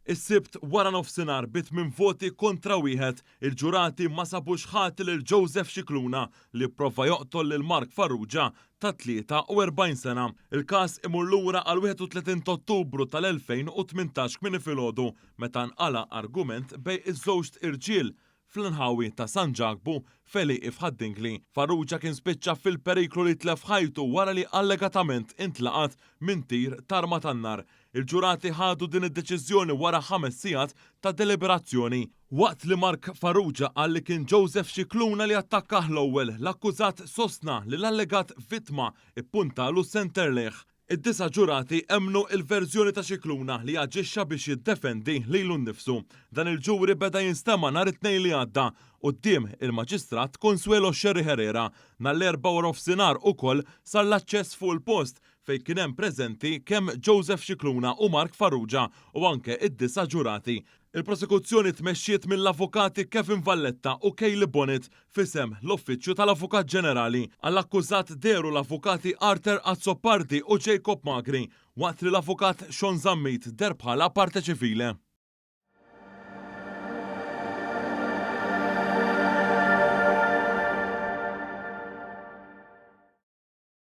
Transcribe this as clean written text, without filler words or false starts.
Is-Sibt waranofsinhar bi tmien voti kontra wieħed, il-ġurati ma sabux ħati lil Joseph Scicluna li pprova joqtol lil Mark Farrugia ta' 43 sena. Il-każ imur lura għall-31 t'Ottubru tal-2018 kmieni filgħodu meta nqala' argument bejn iż-żewġt irġiel fl-inħawi ta' San Ġakbu f'għelieqi f'Ħad-Dingli. Farrugia kien spiċċa fil-periklu li jitlef ħajtu wara li allegatament intlaqat minn tir t'arma tan-nar. Il-ġurati ħadu din id-deċiżjoni wara ħames sigħat ta' deliberazzjoni. Waqt li Mark Farrugia qal li kien Joseph Scicluna li attakkah l-ewwel, l-akkużat sostna li l-allegat vittma ppuntalu senter lejh. Id-disa' ġurati emmnu l-verżjoni ta' Scicluna li aġixxa biex jiddefendi lilu nnifsu. Dan il-ġuri beda jinstema' nhar it-Tnejn li għadda quddiem il-Maġistrat Consuelo Scerri Herrera. Nhar l-Erbgħa waranofsinhar ukoll sar l-aċċess fuq il-post fejn kien hemm preżenti kemm Joseph Scicluna u Mark Farrugia u anke id-disa' ġurati. Il-prosekuzzjoni tmexxiet mill-Avukati Kevin Valletta u Kaylie Bonnet f'isem l-Uffiċċju tal-Avukat Ġenerali. Għall-akkużat dehru l-Avukati Arthur Azzopardi u Jacob Magri, waqt li l-Avukat Sean Zammit deher bħala parte civile.